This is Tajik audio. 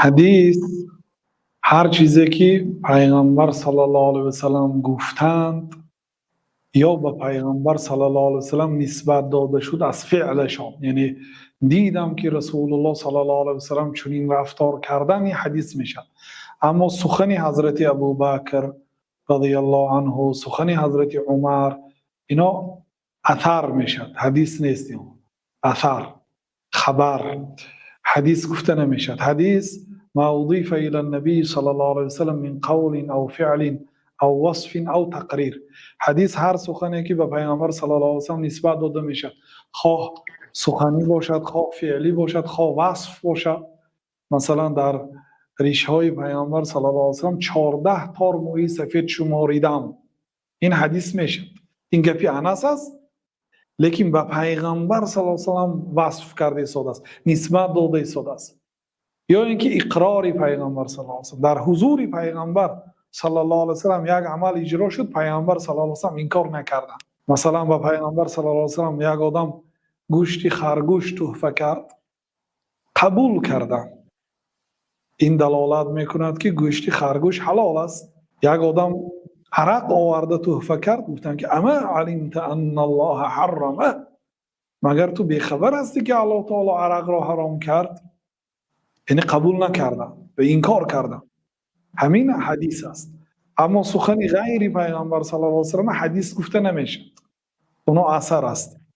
Ҳадис ҳар чизе ки Пайғамбар саллаллоҳу алайҳи васаллам гуфтанд ё ба Пайғамбар саллаллоҳу алайҳи васаллам нисбат дода шуд аз феълашон, яъне дидам ки Расулуллоҳ саллаллоҳу алайҳи васаллам чунин рафтор кардан, ин ҳадис мешавад. Аммо сухани ҳазрати Абубакр розияллоҳу анҳу, сухани ҳазрати Умар, ино асар мешавад, ҳадис нест. Ин асар, хабар, ҳадис гуфта намешавад. Ҳадис ما أضيف إلى النبي صلى الله عليه وسلم من قول أو فعل أو وصف أو تقرير. Ҳадис ҳар сухане ки ба Пайғамбар саллаллоҳу алайҳи васаллам нисбат дода мешавад, хоҳ суханӣ бошад, хоҳ феълӣ бошад, хоҳ васф бошад. Масалан, дар ришҳои Пайғамбар саллаллоҳу алайҳи васаллам 14 тор мӯи сафед шуморидам, ин ҳадис мешавад. Ин гапи Анас аст, лекин ба Пайғамбар саллаллоҳу алайҳи васаллам васф карда истодааст, нисбат дода истодааст. Ё ин ки иқрори Пайғамбар саллаллоҳу алайҳи васаллам, дар ҳузури Пайғамбар саллаллоҳу алайҳи васаллам як амал иҷро шуд, Пайғамбар саллаллоҳу алайҳи васаллам инкор накарданд. Масалан, ба Пайғамбар саллаллоҳу алайҳи васаллам як одам гӯшти харгӯш туҳфа кард, қабул карданд. Ин далолат мекунад, ки гӯшти харгӯш ҳалол аст. Як одам арақ оварда туҳфа кард, гуфтанд ки أما علمت أن الله حرمه, магар ту бехабар ҳастӣ, ки Аллоҳ таоло арақро ҳаром кард? Яъне қабул накардам ва инкор кардам. Ҳамин ҳадис аст. Аммо сухани ғайри Пайғамбар саллаллоҳу алайҳи васаллам ҳадис гуфта намешавад, оно асар аст.